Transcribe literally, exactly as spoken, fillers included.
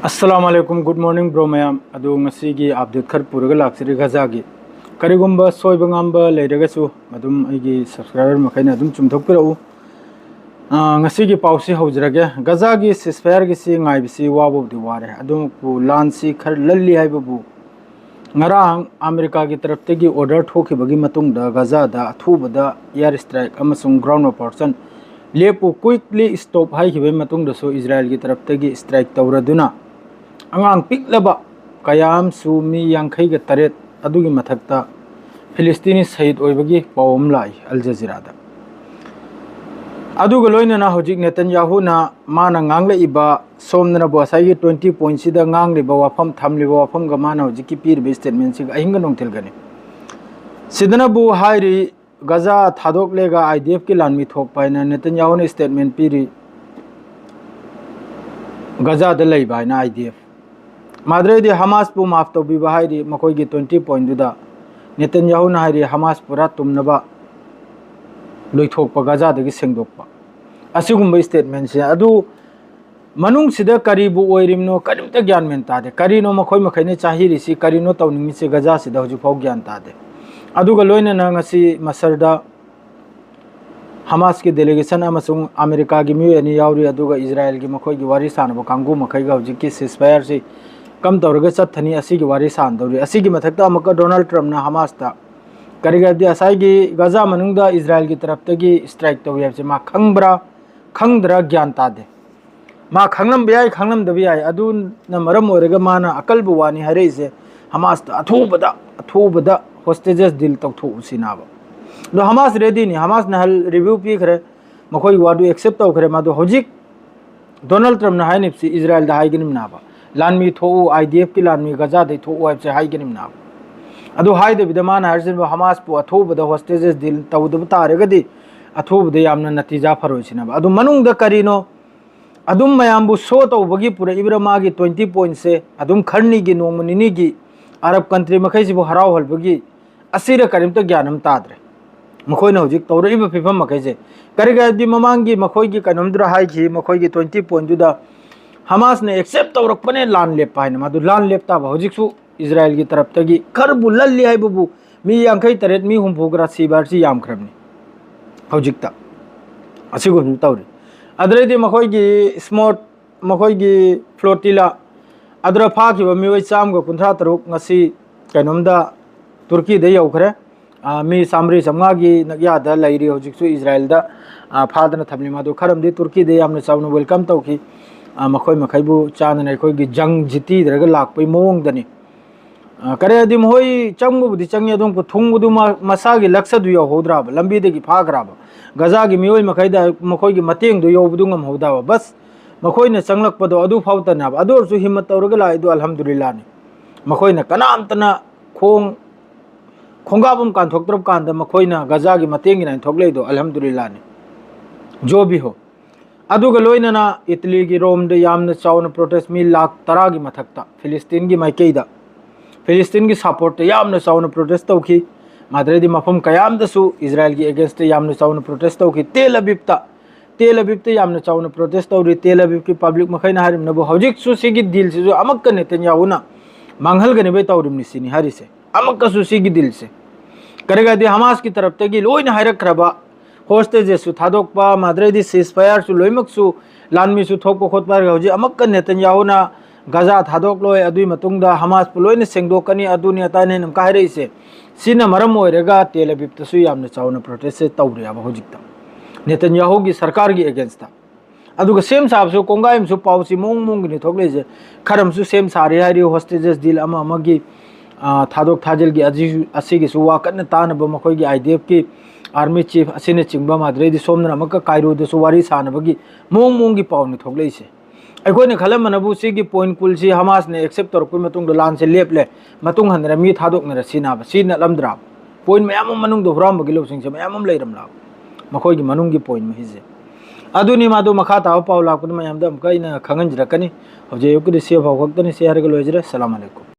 ꯑꯁꯂꯥꯝ ꯑꯂꯩꯀꯨꯝ, good morning bro ꯃꯌꯥꯝ꯫ ꯑꯗꯨ ꯉꯁꯤꯒꯤ ꯑꯞꯗꯦꯠ ꯈꯔ ꯄꯨꯔꯒ ꯂꯥꯛꯆꯔꯤ ꯒꯖꯥꯒꯤ꯫ ꯀꯔꯤꯒꯨꯝꯕ ꯁꯣꯏꯕ ꯉꯥꯝꯕ ꯂꯩꯔꯒꯁꯨ ꯑꯗꯨꯝ ꯑꯩꯒꯤ ꯁꯕꯁꯀ꯭ꯔꯥꯏꯕꯔ ꯃꯈꯩꯅ ꯑꯗꯨꯝ ꯆꯨꯝꯊꯣꯛꯄꯤꯔꯛꯎ꯫ ꯑꯥ, ꯉꯁꯤꯒꯤ ꯄꯥꯎꯁꯤ ꯍꯧꯖꯔꯒꯦ꯫ ꯒꯖꯥꯒꯤ ꯁꯤꯁꯐꯥꯌꯔꯒꯤꯁꯤ ꯉꯥꯏꯕꯁꯤ ꯋꯥꯕꯕꯨꯗꯤ ꯋꯥꯔꯦ, ꯑꯗꯨꯕꯨ ꯂꯥꯟꯁꯤ ꯈꯔ ꯂꯜꯂꯤ ꯍꯥꯏꯕꯕꯨ ꯉꯔꯥꯡ ꯑꯃꯦꯔꯤꯀꯥꯒꯤ ꯇꯔꯞꯇꯒꯤ ꯑꯣꯔꯗꯔ ꯊꯣꯛꯈꯤꯕꯒꯤ ꯃꯇꯨꯡꯗ ꯒꯖꯥꯗ ꯑꯊꯨꯕꯗ ꯏꯌꯥꯔ ꯁ꯭ꯇ꯭ꯔꯥꯏꯛ ꯑꯃꯁꯨꯡ ꯒ꯭ꯔꯥꯎꯟ ꯑꯣꯄꯔꯦꯁꯟ ꯂꯦꯞꯄꯨ, ꯀ꯭ꯋꯤꯛꯂꯤ ꯁ꯭ꯇꯣꯞ ꯍꯥꯏꯈꯤꯕꯒꯤ ꯃꯇꯨꯡꯗꯁꯨ ꯏꯖꯔꯥꯌꯦꯜꯒꯤ ꯇꯔꯞꯇꯒꯤ ꯁ꯭ꯇ꯭ꯔꯥꯏꯛ ꯇꯧꯔꯗꯨꯅ ꯑꯉꯥꯡ ꯄꯤꯛꯂꯕ ꯀꯌꯥ ꯑꯃꯁꯨ, ꯃꯤ ꯌꯥꯡꯈꯩꯒ ꯇꯔꯦꯠ ꯑꯗꯨꯒꯤ ꯃꯊꯛꯇ ꯐꯤꯂꯤꯁꯇꯤꯅꯤ ꯁꯍꯤꯗ ꯑꯣꯏꯕꯒꯤ ꯄꯥꯎ ꯑꯃ ꯂꯥꯛꯏ ꯑꯜ ꯖꯖꯤꯔꯥꯗ꯫ ꯑꯗꯨꯒ ꯂꯣꯏꯅꯅ ꯍꯧꯖꯤꯛ ꯅꯦꯇꯟꯌꯥꯍꯨꯅ ꯃꯥꯅ ꯉꯥꯡꯂꯛꯏꯕ, ꯁꯣꯝꯗꯅꯕꯨ ꯉꯁꯥꯏꯒꯤ ꯇ꯭ꯋꯦꯟꯇꯤ ꯄꯣꯏꯟꯠꯁꯤꯗ ꯉꯥꯡꯂꯤꯕ ꯋꯥꯐꯝ, ꯊꯝꯂꯤꯕ ꯋꯥꯐꯝꯒ ꯃꯥꯅ ꯍꯧꯖꯤꯛꯀꯤ ꯄꯤꯔꯤꯕ ꯁ꯭ꯇꯦꯠꯃꯦꯟꯠꯁꯤꯒ ꯑꯍꯤꯡꯒ ꯅꯨꯡꯊꯤꯜꯒꯅꯤ꯫ ꯁꯤꯗꯅꯕꯨ ꯍꯥꯏꯔꯤ, ꯒꯖꯥ ꯊꯥꯗꯣꯛꯂꯦꯒ ꯑꯥꯏ ꯗꯤ ꯑꯦꯐꯀꯤ ꯂꯥꯟꯃꯤ ꯊꯣꯛꯄ ꯍꯥꯏꯅ ꯅꯦꯇꯟꯌꯥꯍꯨꯅ ꯁ꯭ꯇꯦꯠꯃꯦꯟꯠ ꯄꯤꯔꯤ꯫ ꯒꯖꯥꯗ ꯂꯩꯕ ꯍꯥꯏꯅ ꯑꯥꯏ ꯗꯤ ꯑꯦꯐ꯫ ꯃꯥꯗ꯭ꯔꯦꯗꯤ ꯍꯃꯥꯁꯄꯨ ꯃꯥꯐ ꯇꯧꯕꯤꯕ ꯍꯥꯏꯔꯤ ꯃꯈꯣꯏꯒꯤ ꯇ꯭ꯋꯦꯟꯇꯤ ꯄꯣꯏꯟꯠꯗꯨꯗ꯫ ꯅꯦꯇꯟꯌꯥꯍꯨꯅ ꯍꯥꯏꯔꯤ ꯍꯃꯥꯁ ꯄꯨꯔꯥ ꯇꯨꯝꯅꯕ, ꯂꯣꯏꯊꯣꯛꯄ, ꯒꯖꯥꯗꯒꯤ ꯁꯦꯡꯗꯣꯛꯄ꯫ ꯑꯁꯤꯒꯨꯝꯕ ꯁ꯭ꯇꯦꯠꯃꯦꯟꯠꯁꯦ ꯑꯗꯨ ꯃꯅꯨꯡꯁꯤꯗ ꯀꯔꯤꯕꯨ ꯑꯣꯏꯔꯤꯕꯅꯣ, ꯀꯔꯤꯝꯇ ꯒ꯭ꯌꯥꯟ ꯃꯦꯟ ꯇꯥꯗꯦ꯫ ꯀꯔꯤꯅꯣ ꯃꯈꯣꯏ ꯃꯈꯩꯅ ꯆꯥꯍꯤꯔꯤꯁꯤ, ꯀꯔꯤꯅꯣ ꯇꯧꯅꯤꯡꯉꯤꯁꯤ ꯒꯖꯥꯁꯤꯗ ꯍꯧꯖꯤꯛꯐꯥꯎ ꯒ꯭ꯌꯥꯟ ꯇꯥꯗꯦ꯫ ꯑꯗꯨꯒ ꯂꯣꯏꯅꯅ ꯉꯁꯤ ꯃꯁꯔꯗ ꯍꯃꯥꯁꯀꯤ ꯗꯦꯂꯤꯒꯦꯁꯟ ꯑꯃꯁꯨꯡ ꯑꯃꯦꯔꯤꯀꯥꯒꯤ ꯃꯤꯑꯣꯏ ꯑꯅꯤ ꯌꯥꯎꯔꯤ, ꯑꯗꯨꯒ ꯏꯖꯔꯥꯌꯦꯜꯒꯤ ꯃꯈꯣꯏꯒꯤ ꯋꯥꯔꯤ ꯁꯥꯅꯕ ꯀꯥꯡꯕꯨ ꯃꯈꯩꯒ ꯍꯧꯖꯤꯛꯀꯤ ꯁꯤꯁꯐꯥꯌꯔꯁꯤ ꯀꯝ ꯇꯧꯔꯒ ꯆꯠꯊꯅꯤ, ꯑꯁꯤꯒꯤ ꯋꯥꯔꯤ ꯁꯥꯅꯗꯧꯔꯤ꯫ ꯑꯁꯤꯒꯤ ꯃꯊꯛꯇ ꯑꯃꯨꯛꯀ ꯗꯣꯅꯥꯜꯗ ꯇ꯭ꯔꯝꯞꯅ ꯍꯃꯥꯁꯇ, ꯀꯔꯤꯒꯤ ꯍꯥꯏꯕꯗꯤ ꯉꯁꯥꯏꯒꯤ ꯒꯖꯥ ꯃꯅꯨꯡꯗ ꯏꯖꯔꯥꯌꯦꯜꯒꯤ ꯇꯔꯞꯇꯒꯤ ꯁ꯭ꯇ꯭ꯔꯥꯏꯛ ꯇꯧꯏ ꯍꯥꯏꯕꯁꯦ ꯃꯥ ꯈꯪꯕ꯭ꯔꯥ ꯈꯪꯗ꯭ꯔꯥ ꯒ꯭ꯌꯥꯟ ꯇꯥꯗꯦ꯫ ꯃꯥ ꯈꯪꯂꯝꯕ ꯌꯥꯏ, ꯈꯪꯂꯝꯗꯕ ꯌꯥꯏ, ꯑꯗꯨꯅ ꯃꯔꯝ ꯑꯣꯏꯔꯒ ꯃꯥꯅ ꯑꯀꯜꯕ ꯋꯥꯅꯤ ꯍꯥꯏꯔꯛꯏꯁꯦ꯫ ꯍꯃꯥꯁꯇ ꯑꯊꯨꯕꯗ, ꯑꯊꯨꯕꯗ ꯍꯣꯁꯇꯦꯖꯦꯁ ꯗꯤꯜ ꯇꯧꯊꯣꯛꯎꯁꯤꯅꯕ꯫ ꯑꯗꯣ ꯍꯃꯥꯁ ꯔꯦꯗꯤꯅꯤ, ꯍꯃꯥꯁꯅ ꯍꯜ ꯔꯤꯚ꯭ꯌꯨ ꯄꯤꯈ꯭ꯔꯦ, ꯃꯈꯣꯏꯒꯤ ꯋꯥꯗꯨ ꯑꯦꯛꯁꯦꯞ ꯇꯧꯈ꯭ꯔꯦ꯫ ꯃꯥꯗꯣ ꯍꯧꯖꯤꯛ ꯗꯣꯅꯥꯜꯗ ꯇ꯭ꯔꯝꯞꯅ ꯍꯥꯏꯅꯤꯡꯕꯁꯤ ꯏꯖꯔꯥꯌꯦꯜꯗ ꯍꯥꯏꯒꯅꯤꯕꯅꯥꯕ, ꯂꯥꯟꯃꯤ ꯊꯣꯛꯎ, ꯑꯥꯏ ꯗꯤ ꯑꯦꯐꯀꯤ ꯂꯥꯟꯃꯤ ꯒꯖꯥꯗꯩ ꯊꯣꯛꯎ ꯍꯥꯏꯕꯁꯦ ꯍꯥꯏꯒꯅꯤꯕꯅꯥꯕ꯫ ꯑꯗꯨ ꯍꯥꯏꯗꯕꯤꯗ ꯃꯥꯅ ꯍꯥꯏꯔꯤꯁꯤꯅ ꯍꯃꯥꯁꯄꯨ ꯑꯊꯨꯕꯗ ꯍꯣꯁꯇꯦꯖꯦꯁ ꯗꯤꯜ ꯇꯧꯗꯕ ꯇꯥꯔꯒꯗꯤ ꯑꯊꯨꯕꯗ ꯌꯥꯝꯅ ꯅꯇꯤꯖꯥ ꯐꯔꯣꯏꯁꯤꯅꯕ꯫ ꯑꯗꯨ ꯃꯅꯨꯡꯗ ꯀꯔꯤꯅꯣ ꯑꯗꯨꯝ ꯃꯌꯥꯝꯕꯨ ꯁꯣ ꯇꯧꯕꯒꯤ ꯄꯨꯔꯛꯏꯕ꯭ꯔꯥ ꯃꯥꯒꯤ ꯇ꯭ꯋꯦꯟꯇꯤ ꯄꯣꯏꯟꯠꯁꯦ? ꯑꯗꯨꯝ ꯈꯔꯅꯤꯒꯤ, ꯅꯣꯡꯃ ꯅꯤꯅꯤꯒꯤ ꯑꯔꯕ ꯀꯟꯇ꯭ꯔꯤ ꯃꯈꯩꯁꯤꯕꯨ ꯍꯔꯥꯎꯍꯜꯕꯒꯤ, ꯑꯁꯤꯔ ꯀꯔꯤꯝꯇ ꯒ꯭ꯌꯥꯟ ꯑꯃ ꯇꯥꯗ꯭ꯔꯦ꯫ ꯃꯈꯣꯏꯅ ꯍꯧꯖꯤꯛ ꯇꯧꯔꯛꯏꯕ ꯐꯤꯕꯝ ꯃꯈꯩꯁꯦ, ꯀꯔꯤꯒꯤ ꯍꯥꯏꯕꯗꯤ ꯃꯃꯥꯡꯒꯤ ꯃꯈꯣꯏꯒꯤ ꯀꯩꯅꯣꯝꯗꯨꯗ ꯍꯥꯏꯈꯤ, ꯃꯈꯣꯏꯒꯤ ꯇ꯭ꯋꯦꯟꯇꯤ ꯄꯣꯏꯟꯠꯗꯨꯗ ꯍꯃꯥꯁꯅ ꯑꯦꯛꯁꯦꯞ ꯇꯧꯔꯛꯄꯅꯦ ꯂꯥꯟ ꯂꯦꯞꯄ ꯍꯥꯏꯅ꯫ ꯃꯗꯨ ꯂꯥꯟ ꯂꯦꯞ ꯇꯥꯕ꯫ ꯍꯧꯖꯤꯛꯁꯨ ꯏꯖꯔꯥꯌꯦꯜꯒꯤ ꯇꯔꯞꯇꯒꯤ ꯈꯔꯕꯨ ꯂꯜꯂꯤ ꯍꯥꯏꯕꯕꯨ, ꯃꯤ ꯌꯥꯡꯈꯩ ꯇꯔꯦꯠ, ꯃꯤ ꯍꯨꯝꯐꯨ ꯈꯔ ꯁꯤꯕ ꯍꯥꯏꯁꯤ ꯌꯥꯝꯈ꯭ꯔꯕꯅꯤ ꯍꯧꯖꯤꯛꯇ꯫ ꯑꯁꯤꯒꯨꯝꯕ ꯇꯧꯔꯤ꯫ ꯑꯗꯨꯗꯩꯗꯤ ꯃꯈꯣꯏꯒꯤ ꯁ꯭ꯃꯣꯠ, ꯃꯈꯣꯏꯒꯤ ꯐ꯭ꯂꯣꯇꯤꯂꯥ ꯑꯗꯨꯗ ꯐꯥꯈꯤꯕ ꯃꯤꯑꯣꯏ ꯆꯥꯝꯃꯒ ꯀꯨꯟꯊ꯭ꯔꯥ ꯇꯔꯨꯛ ꯉꯁꯤ ꯀꯩꯅꯣꯝꯗ ꯇꯨꯔꯀꯤꯗ ꯌꯧꯈ꯭ꯔꯦ꯫ ꯑ, ꯃꯤ ꯆꯥꯝꯃꯔꯤ ꯆꯥꯝꯃꯉꯥꯒꯤ ꯅꯛꯌꯥꯗ ꯂꯩꯔꯤ ꯍꯧꯖꯤꯛꯁꯨ ꯏꯖꯔꯥꯌꯦꯜꯗ, ꯑ, ꯐꯥꯗꯅ ꯊꯝꯂꯤ꯫ ꯃꯗꯨ ꯈꯔꯝꯗꯤ ꯇꯨꯔꯀꯤꯗ ꯌꯥꯝꯅ ꯆꯥꯎꯅ ꯋꯦꯜꯀꯝ ꯇꯧꯈꯤ꯫ ꯑ, ꯃꯈꯣꯏ ꯃꯈꯩꯕꯨ ꯆꯥꯗꯅ ꯑꯩꯈꯣꯏꯒꯤ ꯖꯪ ꯖꯤꯇꯤꯗ꯭ꯔꯒ ꯂꯥꯛꯄꯒꯤ ꯃꯑꯣꯡꯗꯅꯤ꯫ ꯑ, ꯀꯔꯤ ꯍꯥꯏꯗꯤ ꯃꯈꯣꯏ ꯆꯪꯕꯕꯨꯗꯤ ꯆꯪꯉꯤ, ꯑꯗꯨꯝ ꯊꯨꯡꯕꯗꯨ ꯃ-, ꯃꯁꯥꯒꯤ ꯂꯛꯁꯗꯨ ꯌꯧꯍꯧꯗ꯭ꯔꯕ, ꯂꯝꯕꯤꯗꯒꯤ ꯐꯥꯈ꯭ꯔꯕ꯫ ꯒꯖꯥꯒꯤ ꯃꯤꯑꯣꯏ ꯃꯈꯩꯗ ꯃꯈꯣꯏꯒꯤ ꯃꯇꯦꯡꯗꯨ ꯌꯧꯕꯗꯨ ꯉꯝꯍꯧꯗꯕ꯫ ꯕꯁ ꯃꯈꯣꯏꯅ ꯆꯪꯂꯛꯄꯗꯣ ꯑꯗꯨ ꯐꯥꯎꯇꯅꯦꯕ꯫ ꯑꯗꯨ ꯑꯣꯏꯔꯁꯨ ꯍꯤꯝꯃꯠ ꯇꯧꯔꯒ ꯂꯥꯛꯏꯗꯣ ꯑꯜꯍꯝꯗꯨꯂꯤꯜꯂꯥꯅꯤ꯫ ꯃꯈꯣꯏꯅ ꯀꯅꯥꯝꯇꯅ ꯈꯣꯡ, ꯈꯣꯡꯒꯥꯞ ꯑꯃ ꯀꯥꯟꯊꯣꯛꯇ꯭ꯔꯕ ꯀꯥꯟꯗ ꯃꯈꯣꯏꯅ ꯒꯖꯥꯒꯤ ꯃꯇꯦꯡꯒꯤ ꯂꯥꯏꯟ ꯊꯣꯛꯂꯛꯏꯗꯣ ꯑꯜꯍꯝꯗꯨꯂꯤꯜꯂꯥꯅꯤ꯫ ꯖꯣ ꯚꯤ ꯍꯣ꯫ ꯑꯗꯨꯒ ꯂꯣꯏꯅꯅ ꯏꯇꯂꯤꯒꯤ ꯔꯣꯝꯗ ꯌꯥꯝꯅ ꯆꯥꯎꯅ ꯄ꯭ꯔꯣꯇꯦꯁ, ꯃꯤ ꯂꯥꯈ ꯇꯔꯥꯒꯤ ꯃꯊꯛꯇ ꯐꯤꯂꯤꯁꯇꯤꯟꯒꯤ ꯃꯥꯏꯀꯩꯗ, ꯐꯤꯂꯤꯁꯇꯤꯟꯒꯤ ꯁꯞꯄꯣꯔꯠꯇ ꯌꯥꯝꯅ ꯆꯥꯎꯅ ꯄ꯭ꯔꯣꯇꯦꯁ ꯇꯧꯈꯤ꯫ ꯃꯗꯨꯗꯩꯗꯤ ꯃꯐꯝ ꯀꯌꯥ ꯑꯃꯗꯁꯨ ꯏꯖꯔꯥꯌꯦꯜꯒꯤ ꯑꯦꯒꯦꯟꯁꯇ ꯌꯥꯝꯅ ꯆꯥꯎꯅ ꯄ꯭ꯔꯣꯇꯦꯁ ꯇꯧꯈꯤ꯫ ꯇꯦꯜ ꯑꯕꯤꯕꯇ, ꯇꯦꯜ ꯑꯕꯤꯕꯇ ꯌꯥꯝꯅ ꯆꯥꯎꯅ ꯄ꯭ꯔꯣꯇꯦꯁ ꯇꯧꯔꯤ꯫ ꯇꯦꯜ ꯑꯕꯤꯕꯀꯤ ꯄꯕ꯭ꯂꯤꯛ ꯃꯈꯩꯅ ꯍꯥꯏꯔꯤꯕꯅꯕꯨ ꯍꯧꯖꯤꯛꯁꯨ ꯁꯤꯒꯤ ꯗꯤꯜꯁꯤꯁꯨ ꯑꯃꯨꯛꯀ ꯅꯦꯇꯟꯌꯥꯍꯨꯅ ꯃꯥꯡꯍꯜꯒꯅꯤꯕꯩ ꯇꯧꯔꯤꯕꯅꯤ ꯁꯤꯅꯤ ꯍꯥꯏꯔꯤꯁꯦ꯫ ꯑꯃꯨꯛꯀꯁꯨ ꯁꯤꯒꯤ ꯗꯤꯜꯁꯦ, ꯀꯔꯤꯒꯤꯗꯤ ꯍꯃꯥꯁꯀꯤ ꯇꯔꯞꯇꯒꯤ ꯂꯣꯏꯅ ꯍꯥꯏꯔꯛꯈ꯭ꯔꯕ, ꯍꯣꯁꯇꯦꯖꯦꯁꯁꯨ ꯊꯥꯗꯣꯛꯄ, ꯃꯗꯨꯗꯩꯗꯤ ꯁꯤꯁ ꯐꯥꯌꯔꯁꯨ ꯂꯣꯏꯅꯃꯛꯁꯨ, ꯂꯥꯟꯃꯤꯁꯨ ꯊꯣꯛꯄ ꯈꯣꯠꯄ ꯍꯥꯏꯔꯒ ꯍꯧꯖꯤꯛ ꯑꯃꯨꯛꯀ ꯅꯦꯇꯟꯌꯥꯍꯨꯅ ꯒꯖꯥ ꯊꯥꯗꯣꯛꯂꯣꯏ, ꯑꯗꯨꯒꯤ ꯃꯇꯨꯡꯗ ꯍꯃꯥꯁꯄꯨ ꯂꯣꯏꯅ ꯁꯦꯡꯗꯣꯛꯀꯅꯤ, ꯑꯗꯨꯅꯤ ꯑꯗꯥꯅꯦꯅ ꯑꯃꯨꯛꯀ ꯍꯥꯏꯔꯛꯏꯁꯦ꯫ ꯁꯤꯅ ꯃꯔꯝ ꯑꯣꯏꯔꯒ ꯇꯦꯜ ꯑꯕꯤꯕꯇꯁꯨ ꯌꯥꯝꯅ ꯆꯥꯎꯅ ꯄ꯭ꯔꯣꯇꯦꯁꯁꯦ ꯇꯧꯔꯤꯑꯕ ꯍꯧꯖꯤꯛꯇ ꯅꯦꯇꯟꯌꯥꯍꯨꯒꯤ ꯁꯔꯀꯥꯔꯒꯤ ꯑꯦꯒꯦꯟꯁꯇ꯫ ꯑꯗꯨꯒ ꯁꯦꯝ ꯁꯥꯕꯁꯨ ꯀꯣꯡꯒꯥꯏ ꯑꯃꯁꯨ ꯄꯥꯎꯁꯤ ꯃꯑꯣꯡ ꯃꯑꯣꯡꯒꯤꯅꯤ ꯊꯣꯛꯂꯛꯏꯁꯦ꯫ ꯈꯔ ꯑꯃꯁꯨ ꯁꯦꯝ ꯁꯥꯔꯤ ꯍꯥꯏꯔꯤ, ꯍꯣꯁꯇꯦꯖꯦꯁ ꯗꯤꯜ ꯑꯃ ꯑꯃꯒꯤ, ꯑ, ꯊꯥꯗꯣꯛ ꯊꯥꯖꯤꯜꯒꯤ ꯑꯁꯤꯁꯨ, ꯑꯁꯤꯒꯤꯁꯨ ꯋꯥ ꯀꯟꯅ ꯇꯥꯅꯕ ꯃꯈꯣꯏꯒꯤ ꯑꯥꯏ ꯗꯤ ꯑꯦꯐꯀꯤ ꯑꯥꯔꯃꯤ ꯆꯤꯐ ꯑꯁꯤꯅꯆꯤꯡꯕ, ꯃꯗꯨꯗꯩꯗꯤ ꯁꯣꯝꯗꯅ ꯑꯃꯨꯛꯀ ꯀꯥꯏꯔꯣꯗꯁꯨ ꯋꯥꯔꯤ ꯁꯥꯅꯕꯒꯤ ꯃꯑꯣꯡ ꯃꯑꯣꯡꯒꯤ ꯄꯥꯎꯅꯤ ꯊꯣꯛꯂꯛꯏꯁꯦ꯫ ꯑꯩꯈꯣꯏꯅ ꯈꯜꯂꯝꯕꯅꯕꯨ ꯁꯤꯒꯤ ꯄꯣꯏꯟ ꯀꯨꯜꯁꯤ ꯍꯃꯥꯁꯅ ꯑꯦꯛꯁꯦꯞ ꯇꯧꯔꯛꯄꯒꯤ ꯃꯇꯨꯡꯗ ꯂꯥꯟꯁꯦ ꯂꯦꯞꯂꯦ, ꯃꯇꯨꯡ ꯍꯟꯗꯅ ꯃꯤ ꯊꯥꯗꯣꯛꯅꯔꯁꯤꯅꯕ, ꯁꯤ ꯅꯠꯂꯝꯗ꯭ꯔꯥ? ꯄꯣꯏꯟ ꯃꯌꯥꯝ ꯑꯃ ꯃꯅꯨꯡꯗ ꯍꯨꯔꯥꯟꯕꯒꯤ ꯂꯧꯁꯤꯡꯁꯦ ꯃꯌꯥꯝ ꯑꯃ ꯂꯩꯔꯝꯂꯥꯕ ꯃꯈꯣꯏꯒꯤ ꯃꯅꯨꯡꯒꯤ ꯄꯣꯏꯟ ꯃꯈꯩꯁꯦ꯫ ꯑꯗꯨꯅꯤ, ꯃꯗꯨ ꯃꯈꯥ ꯇꯥꯕ ꯄꯥꯎ ꯂꯥꯛꯄꯗ ꯃꯌꯥꯝꯗ ꯑꯃꯨꯛꯀ ꯑꯩꯅ ꯈꯪꯍꯟꯖꯔꯛꯀꯅꯤ꯫ ꯍꯧꯖꯤꯛ ꯑꯌꯨꯛꯀꯤꯗꯤ ꯁꯤ ꯐꯥꯎ ꯈꯛꯇꯅꯤ꯫ ꯁꯤ ꯍꯥꯏꯔꯒ ꯂꯣꯏꯖꯔꯦ꯫ ꯁꯂꯥꯝ ꯑꯂꯩꯀꯨꯝ꯫